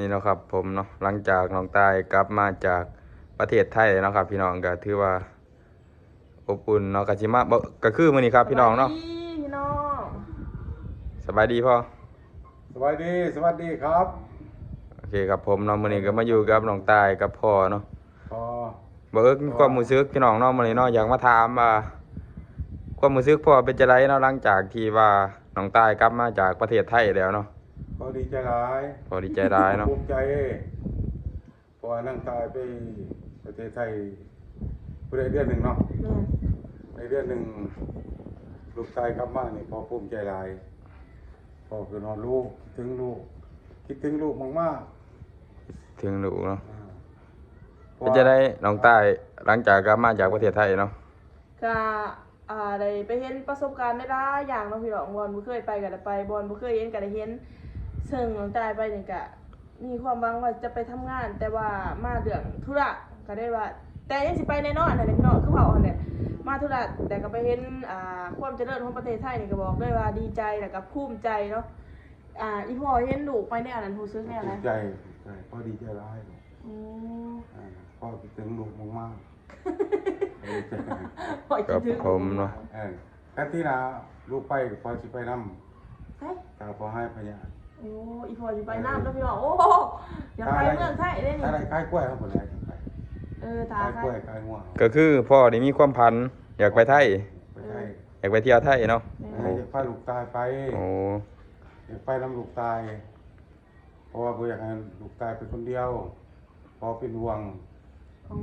ນີ້ເນາະຄັບຜົມເນາະ ຫຼັງຈາກນ້ອງຕ່າຍກັບມາຈາກປະເທດໄທເນາະຄັບ ພີ່ນ້ອງ ກໍຖືວ່າອົບອຸ່ນເນາະ ກໍຊິມາ ກໍຄືມື້ນີ້ຄັບພີ່ນ້ອງເນາະ ສະບາຍດີພີ່ນ້ອງ ສະບາຍດີພໍ່ ສະບາຍດີ ສະຫວັດດີຄັບ ໂອເຄຄັບຜົມເນາະ ມື້ນີ້ກໍມາຢູ່ກັບນ້ອງຕ່າຍກັບພໍ່ເນາະ ພໍ່ ບ່າວເອິກ ມີຄວາມຮູ້ສຶກພີ່ນ້ອງເນາະ ມື້ນີ້ເນາະ ຢາກມາຖາມວ່າ ຄວາມຮູ້ສຶກພໍ່ເປັນຈັ່ງໃດເນາະ ຫຼັງຈາກທີ່ວ່ານ້ອງຕ່າຍກັບມາຈາກປະເທດໄທແລ້ວເນາະ ພໍ່ດີໃຈຫຼາຍ ພໍ່ດີໃຈຫຼາຍເນາະ ພູມໃຈ ເພາະວ່ານ້ອງຕ່າຍໄປປະເທດໄທບໍ່ໄດ້ເດືອນໜຶ່ງເນາະ ແມ່ນ ໄດ້ເດືອນໜຶ່ງ ລູກຊາຍກັບມານີ້ພໍ່ພູມໃຈຫຼາຍ ພໍ່ຄິດຮອດລູກ ຄິດເຖິງລູກ ຄິດເຖິງລູກມາກໆ ເຖິງລູກເນາະ ອ່າ ເປັນຈັ່ງໃດນ້ອງຕ່າຍ ຫຼັງຈາກກັບມາຈາກປະເທດໄທເນາະ ກະ ອ່າ ໄດ້ໄປເຫັນປະສົບການຫຼາຍໆຢ່າງເນາະພີ່ນ້ອງ ບ່ອນບໍ່ເຄີຍໄປກໍໄດ້ໄປ ບ່ອນບໍ່ເຄີຍເຫັນກໍໄດ້ເຫັນ ເຊິ່ງນ້ອງຕ່າຍໄປນີ້ກະມີຄວາມຫວັງວ່າຈະໄປທຳງານ ແຕ່ວ່າມາເລື່ອງທຸລະ ກໍໄດ້ວ່າ ແຕ່ຍັງຊິໄປແນ່ນອນຫັ້ນແຫຼະພີ່ນ້ອງ ຄືເວົ້າຫັ້ນແຫຼະ ມາທຸລະ ແຕ່ກໍໄປເຫັນ ອ່າ ຄວາມຈະເລີນຂອງປະເທດໄທນີ້ ກໍບອກເລີຍວ່າດີໃຈ ແລ້ວກໍພູມໃຈເນາະ ອ່າ ອີ່ພໍ່ເຫັນລູກໄປແນວນັ້ນ ຮູ້ສຶກແນວໃດ? ພູມໃຈ ພູມໃຈ ພໍ່ດີໃຈຫຼາຍ ອືມ ອ່າ ພໍ່ຄິດເຖິງລູກມາກໆ ຂ້ອຍຄິດເຖິງລູກມາກໆ ເອີ ຄັນທີໜ້າລູກໄປກໍພໍ່ຊິໄປນຳ ໃສ? ຖ້າພໍ່ຫາຍພະຍາດ ໂອ້ ອີ່ພໍ່ຊິໄປນຳເນາະ ພີ່ນ້ອງ ໂອ້ ຢາກໄປເມືອງໄທເດ້ນີ້ ຖ້າໄດ້ຂາຍກ້ວຍເຮົາພຸ້ນແຫຼະ ເອີ ຖ້າຂາຍກ້ວຍຂາຍງົວ ກໍຄືພໍ່ນີ້ມີຄວາມຝັນຢາກໄປໄທ ໄປໄທ ຢາກໄປທ່ຽວໄທເນາະ ແມ່ນ ເອີ ຢາກພາລູກຊາຍໄປ ໂອ້ ຢາກໄປນຳລູກຊາຍ ເພາະວ່າບໍ່ຢາກໃຫ້ລູກຊາຍໄປຄົນດຽວ ພໍ່ເປັນຫ່ວງ ອໍ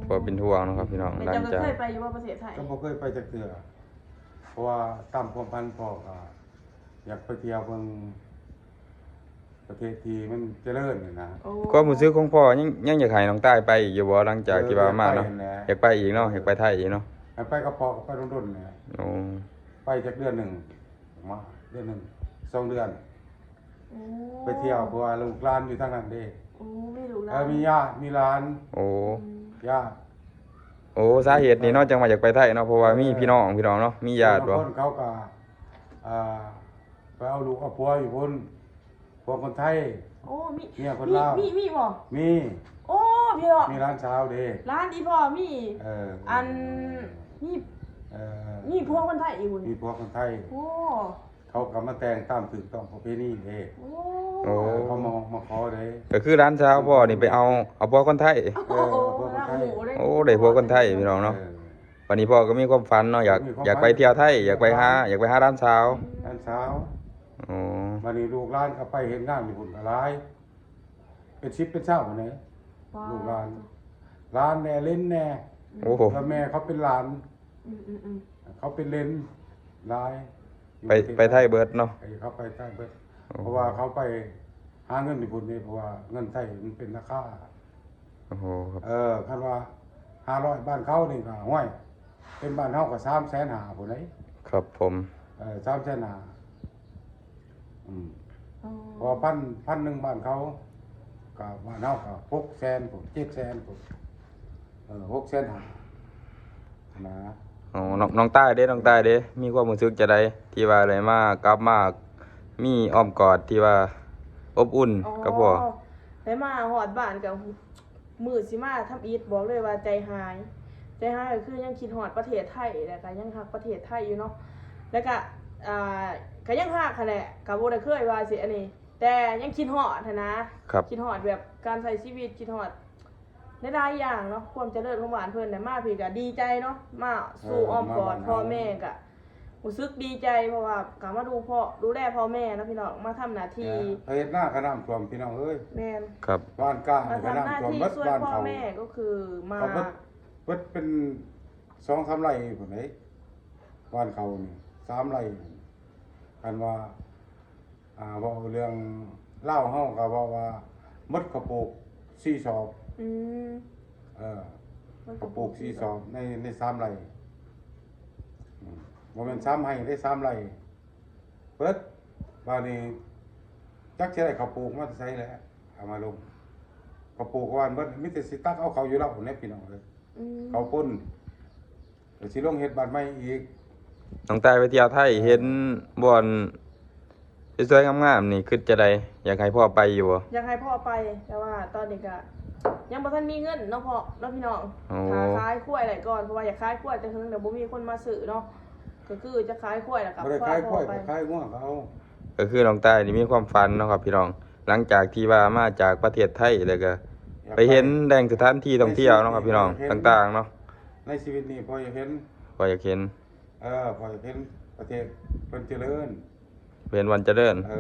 ພໍ່ເປັນຫ່ວງເນາະຄັບພີ່ນ້ອງ ແມ່ນເຈົ້າກໍເຄີຍໄປຢູ່ບໍ່ປະເທດໄທ? ກໍບໍ່ເຄີຍໄປຈັກເທື່ອ ເພາະວ່າຕາມຄວາມຝັນພໍ່ກໍຢາກໄປທ່ຽວເບິ່ງປະເທດທີ່ມັນຈະເລີນນີ້ນະ ໂອ້ ຄວາມຮູ້ສຶກຂອງພໍ່ຍັງ ຍັງຢາກໃຫ້ນ້ອງຕ່າຍໄປອີກຢູ່ບໍ່? ຫຼັງຈາກທີ່ວ່າມາເນາະ ເອີ ຢາກໄປ ຢາກໄປອີກເນາະ ຢາກໄປໄທອີກເນາະ ໃຫ້ໄປກັບພໍ່ກໍໄປດົນໆແຫຼະ ໂອ້ ໄປຈັກເດືອນໜຶ່ງ ມາເດືອນໜຶ່ງ ສອງເດືອນ ໂອ້ ໄປທ່ຽວ ເພາະວ່າລູກຫຼານຢູ່ທາງນັ້ນເດ້ ໂອ້ ມີລູກຫຼານ ເອີ ມີຍາດມີຫຼານ ໂອ້ ອືມ ຍາດ ໂອ້ ສາເຫດນີ້ເນາະ ຈັ່ງວ່າຢາກໄປໄທເນາະ ເພາະວ່າມີ ເອີ ພີ່ນ້ອງ ພີ່ນ້ອງເນາະ ມີຍາດບໍ່? ບາງຄົນເຂົາກໍ ອ່າ ໄປເອົາລູກເອົາຜົວຢູ່ພຸ້ນ ພວກຄົນໄທ ໂອ້ ມີ ເມຍຄົນລາວ ມີ ມີ ມີບໍ່? ມີ ໂອ້ ພີ່ນ້ອງ ມີຫຼານສາວເດ້ ຫຼານອີ່ພໍ່ມີ ເອີ ອັນ ມີ ເອີ ມີຜົວຄົນໄທອີກພຸ້ນ ມີຜົວຄົນໄທ ໂອ້ ເຂົາກໍມາແຕ່ງຕາມຖືກຕ້ອງປະເພນີເດ້ ໂອ້ ເອີ ເຂົາມາ ມາຂໍເດ້ ກໍຄືຫຼານສາວພໍ່ນີ້ໄປເອົາ ເອົາຜົວຄົນໄທ ເອີ ເອົາຜົວຄົນໄທ ໂອ້ ໄດ້ຜົວຄົນໄທ ພີ່ນ້ອງເນາະ ເອີ ບັດນີ້ພໍ່ກໍມີຄວາມຝັນເນາະ ຢາກ ມີຄວາມຝັນ ຢາກໄປທ່ຽວໄທ ຢາກໄປຫາ ຢາກໄປຫາຫຼານສາວ ຫຼານສາວ ໂອ້ ບັດນີ້ລູກຫຼານກໍໄປເຮັດງານຢູ່ພຸ້ນກໍຫຼາຍ ເປັນສິບເປັນຊາວພຸ້ນເດ້ ວ້າວ ລູກຫຼານ ຫຼານແດ່ ເຫຼນແດ່ ໂອ້ ແລ້ວແມ່ເຂົາເປັນຫຼານ ອືມໆໆ ເຂົາເປັນເຫຼນຫຼາຍ ໄປ ໄປໄທເບິດເນາະ ເອີ ເຂົາໄປໄທເບິດ ໂອ້ ເພາະວ່າເຂົາໄປຫາເງິນຢູ່ພຸ້ນເດ້ ເພາະວ່າເງິນໄທມັນເປັນລາຄາ ໂອ້ໂຫ ຄັບ ເອີ ຄັນວ່າຫ້າຮ້ອຍບ້ານເຂົານີ້ກໍ ຫ້ວຍ ເປັນບ້ານເຮົາກໍສາມແສນຫ້າພຸ້ນເດ້ ຄັບຜົມ ເອີ ສາມແສນຫ້າ ອືມ ອໍ ເພາະວ່າພັນ ພັນໜຶ່ງບ້ານເຂົາ ກໍບ້ານເຮົາກໍຫົກແສນພຸ້ນ ເຈັດແສນພຸ້ນ ເອີ ຫົກແສນຫ້າ ນະ ອໍ ນ້ອງ ນ້ອງຕ່າຍເດ້ ນ້ອງຕ່າຍເດ້ ມີຄວາມຮູ້ສຶກຈັ່ງໃດ ທີ່ວ່າໄດ້ມາ ກັບມາມີອ້ອມກອດທີ່ວ່າອົບອຸ່ນກັບພໍ່? ອໍ ໄດ້ມາຮອດບ້ານກໍ ມື້ຊິມາທຳອິດ ບອກເລີຍວ່າໃຈຫາຍ ໃຈຫາຍກໍຄືຍັງຄິດຮອດປະເທດໄທ ແລ້ວກໍຍັງຮັກປະເທດໄທຢູ່ເນາະ ແລ້ວກໍ ອ່າ ກໍຍັງຮັກຫັ້ນແຫຼະ ກໍບໍ່ໄດ້ເຄີຍວ່າຊິອັນນີ້ ແຕ່ຍັງຄິດຮອດຫັ້ນນະ ຄັບ ຄິດຮອດແບບການໃຊ້ຊີວິດ ຄິດຮອດຫຼາຍໆຢ່າງເນາະ ຄວາມຈະເລີນຂອງບ້ານເພິ່ນນະ ມາພີ້ກໍດີໃຈເນາະ ມາສູ່ອ້ອມກອດພໍ່ແມ່ກໍ ຮູ້ສຶກດີໃຈ ເພາະວ່າກໍມາດູພໍ່ ດູແລພໍ່ແມ່ເນາະພີ່ນ້ອງ ມາທຳໜ້າທີ່ ເອີ ໄປເຮັດນາກໍນ້ຳຖ້ວມພີ່ນ້ອງເອີຍ ແມ່ນ ຄັບ ບ້ານກາງກໍນ້ຳຖ້ວມເບິດ ມາທຳໜ້າທີ່ຊ່ວຍພໍ່ແມ່ ກໍຄືມາ ເບິດ ເບິດເປັນສອງສາມໄຮ່ພຸ້ນເດ້ ບ້ານເຂົານີ້ສາມໄຮ່ ຄັນວ່າ ອ່າ ເວົ້າເລື່ອງລາວເຮົາກໍເວົ້າວ່າໝົດເຂົ້າປູກສີ່ສອບ ອືມ ເອີ ໝົດເຂົ້າປູກສີ່ສອບ ເຂົ້າປູກສີ່ສອບ ໃນ ໃນສາມໄຮ່ ອືມ ບໍ່ແມ່ນສາມໄຮ່ເດ້ ສາມໄຮ່ເບິດ ບາດນີ້ຈັກຊິໄດ້ເຂົ້າປູກມາແຕ່ໃສແຫຼະ ເອົາມາລົງ ເຂົ້າປູກວ່າເບິດ ມີແຕ່ຊິຕັກເອົາເຂົ້າຢູ່ລາວພຸ້ນແຫຼະ ພີ່ນ້ອງເອີຍ ອືມ ເຂົ້າປຸ້ນ ກໍຊິລົງເຮັດບ້ານໃໝ່ອີກ ນ້ອງຕ່າຍໄປທ່ຽວໄທ ເອີ ເຫັນບ່ອນ ສວຍໆ ງາມໆ ນີ້ ຄິດຈັ່ງໃດ ຢາກໃຫ້ພໍ່ໄປຢູ່ບໍ່? ຢາກໃຫ້ພໍ່ໄປ ແຕ່ວ່າຕອນນີ້ກະຍັງບໍ່ທັນມີເງິນເນາະພໍ່ເນາະ ພີ່ນ້ອງ. ໂອ້ ຖ້າຂາຍຄວາຍໄດ້ກ່ອນ ເພາະວ່າຢາກຂາຍຄວາຍແຕ່ເຫິງແລ້ວ ບໍ່ມີຄົນມາຊື້ເນາະ. ກໍຄືຈະຂາຍຄວາຍແລ້ວກໍ ບໍ່ໄດ້ຂາຍຄວາຍ ພາພໍ່ໄປ ກໍຂາຍງົວກໍເອົາ. ກໍຄືນ້ອງຕາຍນີ້ມີຄວາມຝັນເນາະຄັບ ພີ່ນ້ອງ, ຫຼັງຈາກທີ່ວ່າມາຈາກປະເທດໄທ ແລ້ວກໍ ຢາກໄປ ໄປເຫັນແຫຼ່ງສະຖານທີ່ທ່ອງທ່ຽວເນາະຄັບ ພີ່ນ້ອງ ໃນຊີວິດນີ້ ຕ່າງໆເນາະ. ໃນຊີວິດນີ້ພໍ່ຢາກເຫັນ ພໍ່ຢາກເຫັນ ເອີ ພໍ່ຢາກເຫັນປະເທດເພິ່ນຈະເລີນ ເຫັນວັນຈະເລີນ. ເອີ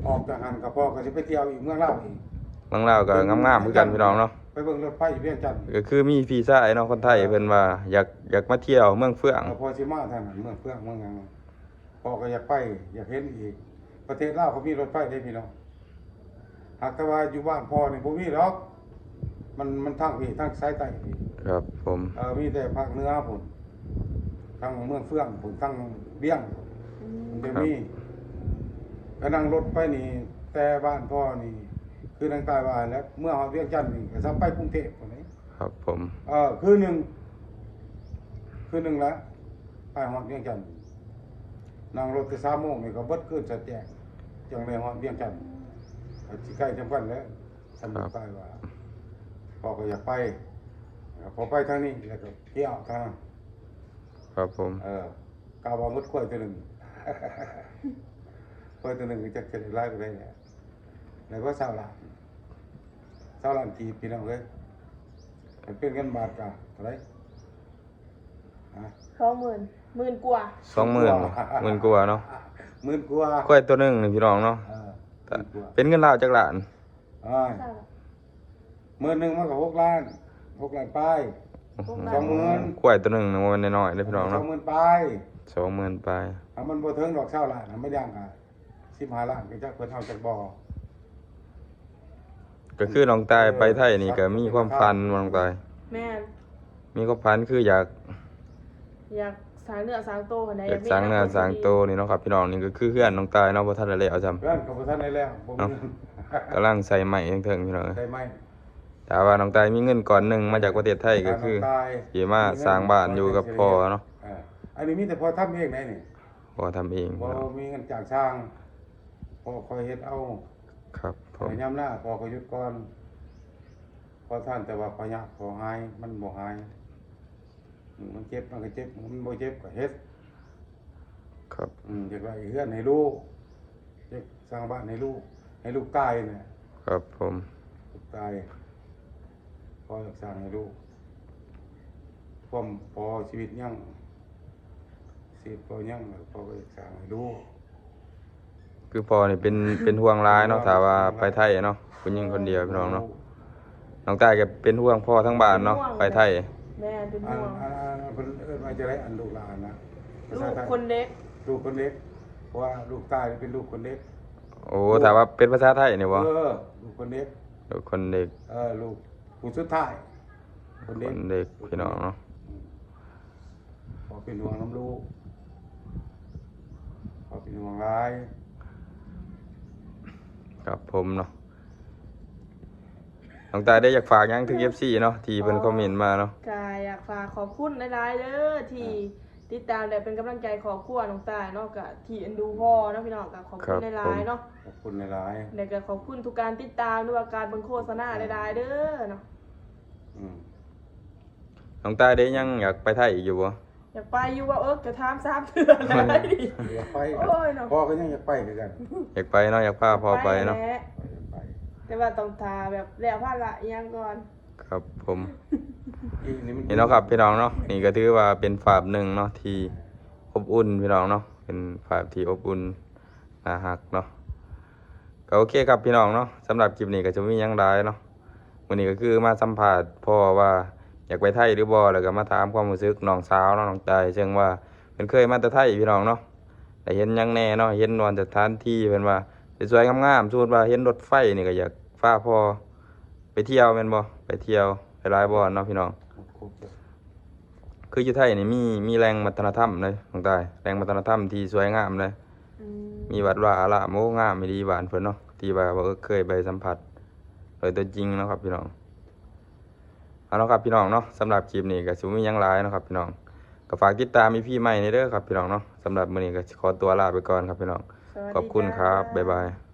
ອອກຈາກຫັ້ນກໍພໍ່ກໍຊິໄປທ່ຽວອີກເມືອງລາວອີກ. ເມືອງລາວກໍງາມໆຄືກັນ ພີ່ນ້ອງເນາະ. ໄປເບິ່ງລົດໄຟຢູ່ວຽງຈັນ ກໍຄືມີພີ່ຊາຍເນາະ ຄົນໄທ ເອີ ເພິ່ນວ່າຢາກ ຢາກມາທ່ຽວເມືອງເຟືອງ. ເອີ ພໍ່ຊິມາທາງນັ້ນ ເມືອງເຟືອງ ເມືອງຫຍັງ ພໍ່ກໍຢາກໄປ ຢາກເຫັນອີກ. ປະເທດລາວເຂົາມີລົດໄຟເດ້ ພີ່ນ້ອງ. ຫາກແຕ່ວ່າຢູ່ບ້ານພໍ່ນີ້ບໍ່ມີດອກ ມັນ ມັນທາງພີ້ ທາງສາຍໃຕ້ພີ້. ຄັບຜົມ. ເອີ ມີແຕ່ພາກເໜືອພຸ້ນ ທາງເມືອງເຟືອງພຸ້ນ ທາງວຽງ ອືມ ມັນຈະມີ. ກໍນັ່ງລົດໄປນີ້ ແຕ່ບ້ານພໍ່ນີ້ ຄືນາງຕາຍວ່າແຫຼະ ເມືອຮອດວຽງຈັນນີ້ ກໍສ່ຳໄປກຸງເທບພຸ້ນເດ້. ຄັບຜົມ. ເອີ ຄືນໜຶ່ງ ຄືນໜຶ່ງລະ ໄປຮອດວຽງຈັນ ນັ່ງລົດແຕ່ສາມໂມງນີ້ກໍເບິດຄືນສະແຈງ ຈັ່ງໄດ້ຮອດວຽງຈັນ. ກໍຊິໃກ້ຈຳກັນແຫຼະ ສຳລັບ ໄປວ່າ ພໍ່ກໍຢາກໄປ ພໍໄປທາງນີ້ແລ້ວກໍທ່ຽວທາງນັ້ນ. ຄັບຜົມ. ເອີ ກະວ່າໝົດຄວາຍຕົວໜຶ່ງ ຄວາຍຕົວໜຶ່ງກໍຈັກຈະໄດ້ຫຼາຍປານໃດແຫຼະ ໄດ້ບໍ່ຊາວລ້ານ ຊາວລ້ານກີບ ພີ່ນ້ອງເອີຍ. ຄັນເປັນເງິນບາດກໍເທົ່າໃດ? ຮະ? ສອງໝື່ນ ໝື່ນກວ່າ ສອງໝື່ນ ໝື່ນກວ່າເນາະ ໝື່ນກວ່າ. ຄວາຍຕົວໜຶ່ງນີ້ ພີ່ນ້ອງເນາະ. ເອີ ໝື່ນກວ່າ. ເປັນເງິນລາວຈັກລ້ານ? ໂອ້ຍ ຊາວ ໝື່ນໜຶ່ງມັນກໍຫົກລ້ານ ຫົກລ້ານປາຍ. ໂອ້ໂຫ ສອງໝື່ນ ຄວາຍຕົວໜຶ່ງນີ້ບໍ່ແມ່ນນ້ອຍໆເດ້ ພີ່ນ້ອງເນາະ. ສອງໝື່ນປາຍ ສອງໝື່ນປາຍ. ຖ້າມັນບໍ່ເຖິງດອກຊາວລ້ານ ມັນຍັງກໍສິບຫ້າລ້ານ ກໍຈັກເພິ່ນເອົາຈັກບໍ່. ກໍຄືນ້ອງຕາຍໄປໄທນີ້ກໍມີຄວາມຝັນບໍ່ ນ້ອງຕາຍ? ແມ່ນ. ມີຄວາມຝັນຄືຢາກ ຢາກສ້າງເນື້ອສ້າງໂຕຫັ້ນແຫຼະ ຢາກສ້າງເນື້ອສ້າງໂຕນີ້ເນາະຄັບ ພີ່ນ້ອງ. ນີ້ກໍຄືເຮືອນນ້ອງຕາຍເນາະ ບໍ່ທັນໄດ້ແລ້ວຊ້ຳ ເຮືອນກໍບໍ່ທັນໄດ້ແລ້ວ ບໍ່ມີ. ເອົ້າ ກຳລັງໃສ່ໄມ້ເທິງໆ ພີ່ນ້ອງເອີຍ ໃສ່ໄມ້. ຖ້າວ່ານ້ອງຕາຍມີເງິນກ້ອນໜຶ່ງມາຈາກປະເທດໄທ ກໍຄື ນ້ອງຕາຍ ຊິມາສ້າງບ້ານຢູ່ກັບພໍ່ເນາະ. ເອີ ອັນນີ້ມີແຕ່ພໍ່ທຳເອງໄດ໋ນີ້ ພໍ່ທຳເອງ ບໍ່ມີເງິນຈ້າງຊ່າງ ພໍ່ຄອຍເຮັດເອົາ. ຄັບຜົມ. ຍາມໜ້າພໍ່ກໍຢຸດກ່ອນ ຂໍທ່ານແຕ່ວ່າພໍຍາກພໍຫາຍ ມັນບໍ່ຫາຍ. ອືມ ມັນເຈັບມັນກໍເຈັບ ມັນບໍ່ເຈັບກໍເຮັດ. ຄັບ. ອືມ ຢາກໄດ້ເຮືອນໃຫ້ລູກ ຢາກສ້າງບ້ານໃຫ້ລູກ ໃຫ້ລູກຕາຍແຫຼະ. ຄັບຜົມ. ລູກຕາຍ ພໍ່ຢາກສ້າງໃຫ້ລູກ ຄວາມ ພໍຊີວິດຍັງ ຊີວິດພໍຍັງ ພໍ່ກໍຢາກສ້າງໃຫ້ລູກ. ຄືພໍ່ນີ້ເປັນ ເປັນຫ່ວງຫຼາຍເນາະ ຖ້າວ່າໄປໄທເນາະ ຜູ້ຍິງຄົນດຽວ ພີ່ນ້ອງເນາະ. ນ້ອງຕາຍກໍເປັນຫ່ວງພໍ່ທັງບ້ານເນາະ ເປັນຫ່ວງ ໄປໄທ. ແມ່ນ ເປັນຫ່ວງ. ອັນ ອັນ ອັນ ເພິ່ນເອີ້ນວ່າຈັ່ງໃດ ອັນລູກຫຼານນະ? ລູກຄົນເລັກ ລູກຄົນເລັກ ເພາະວ່າລູກຕາຍເປັນລູກຄົນເລັກ. ໂອ້ ລູກ ຖ້າວ່າເປັນພາສາໄທນີ້ບໍ່? ເອີ ລູກຄົນເລັກ ລູກຄົນເລັກ. ເອີ ລູກຜູ້ສຸດທ້າຍ ຄົນເລັກ ຄົນເລັກ ພີ່ນ້ອງເນາະ. ອືມ ພໍ່ເປັນຫ່ວງນຳລູກ ພໍ່ເປັນຫ່ວງຫຼາຍ. ຄັບຜົມເນາະ. ນ້ອງຕາຍໄດ້ຢາກຝາກຫຍັງເຖິງ ເອັຟຊີ ເນາະ ທີ່ເພິ່ນຄອມເມັນມາເນາະ? ກໍຢາກຝາກຂອບຄຸນຫຼາຍໆເດີ ທີ່ ອ່າ ຕິດຕາມ ແລະ ເປັນກຳລັງໃຈຄອບຄົວນ້ອງຕາຍເນາະ ກະທີ່ເອັນດູພໍ່ເນາະ ພີ່ນ້ອງ ກະຂອບຄຸນຫຼາຍໆເນາະ. ຂອບຄຸນຫຼາຍໆ ແລະ ກະຂອບຄຸນທຸກການຕິດຕາມ ຫຼືວ່າການເບິ່ງໂຄສະນາຫຼາຍໆເດີເນາະ. ອືມ ນ້ອງຕາຍໄດ້ຍັງຢາກໄປໄທອີກຢູ່ບໍ່? ຢາກໄປຢູ່ວ່າ ເອີ ກະຖາມສາມເທື່ອແລ້ວ. ຢາກໄປ ໂອ້ຍເນາະ ພໍ່ກໍຍັງຢາກໄປຄືກັນ. ຢາກໄປເນາະ ຢາກພາພໍ່ໄປເນາະ ຢາກໄປ. ແຕ່ວ່າຕ້ອງຖ້າແບບແລ້ວພາລະອີ່ຫຍັງກ່ອນ. ຄັບຜົມ. ນີ້ເນາະຄັບ ພີ່ນ້ອງເນາະ ນີ້ກໍຖືວ່າເປັນພາບໜຶ່ງເນາະ ທີ່ອົບອຸ່ນ ພີ່ນ້ອງເນາະ ເປັນພາບທີ່ອົບອຸ່ນ ໜ້າຮັກເນາະ. ກໍໂອເຄຄັບ ພີ່ນ້ອງເນາະ ສຳລັບຄລິບນີ້ກໍຈະບໍ່ມີຫຍັງຫຼາຍເນາະ. ມື້ນີ້ກໍຄືມາສຳພາດພໍ່ວ່າຢາກໄປໄທຫຼືບໍ່ ແລ້ວກໍມາຖາມຄວາມຮູ້ສຶກນ້ອງສາວເນາະ ນ້ອງຕາຍ ເຊິ່ງວ່າເພິ່ນເຄີຍມາແຕ່ໄທ ພີ່ນ້ອງເນາະ. ໄດ້ເຫັນຫຍັງແດ່ເນາະ ເຫັນວ່າສະຖານທີ່ເພິ່ນວ່າສວຍໆງາມໆ ສົມມຸດວ່າເຫັນລົດໄຟນີ້ກໍຢາກພາພໍ່ໄປທ່ຽວແມ່ນບໍ່? ໄປທ່ຽວຫຼາຍໆບ່ອນເນາະ ພີ່ນ້ອງ. ຄືຢູ່ໄທນີ້ມີ ມີແຫຼ່ງວັດທະນະທຳເດ້ນ້ອງຕາຍ ແຫຼ່ງວັດທະນະທຳທີ່ສວຍງາມເດ້. ອືມ ມີວັດວາອາຣາມ ໂອ້ ງາມອີ່ຫຼີບ້ານເພິ່ນເນາະ ທີ່ວ່າບໍ່ເອີເຄີຍໄປສຳຜັດໂດຍຕົວຈິງເນາະຄັບ ພີ່ນ້ອງ. ເອົາເນາະຄັບ ພີ່ນ້ອງເນາະ ສຳລັບຄລິບນີ້ກໍຊິບໍ່ມີຫຍັງຫຼາຍເນາະຄັບ ພີ່ນ້ອງ. ກໍຝາກຕິດຕາມ ອີ ພີ ໃໝ່ແດ່ເດີຄັບ ພີ່ນ້ອງເນາະ. ສຳລັບມື້ນີ້ກໍຊິຂໍຕົວລາໄປກ່ອນຄັບ ພີ່ນ້ອງ. ຂອບຄຸນ ສະຫວັດດີ ຂອບຄຸນຄັບ ເຈົ້າ ບາຍບາຍ.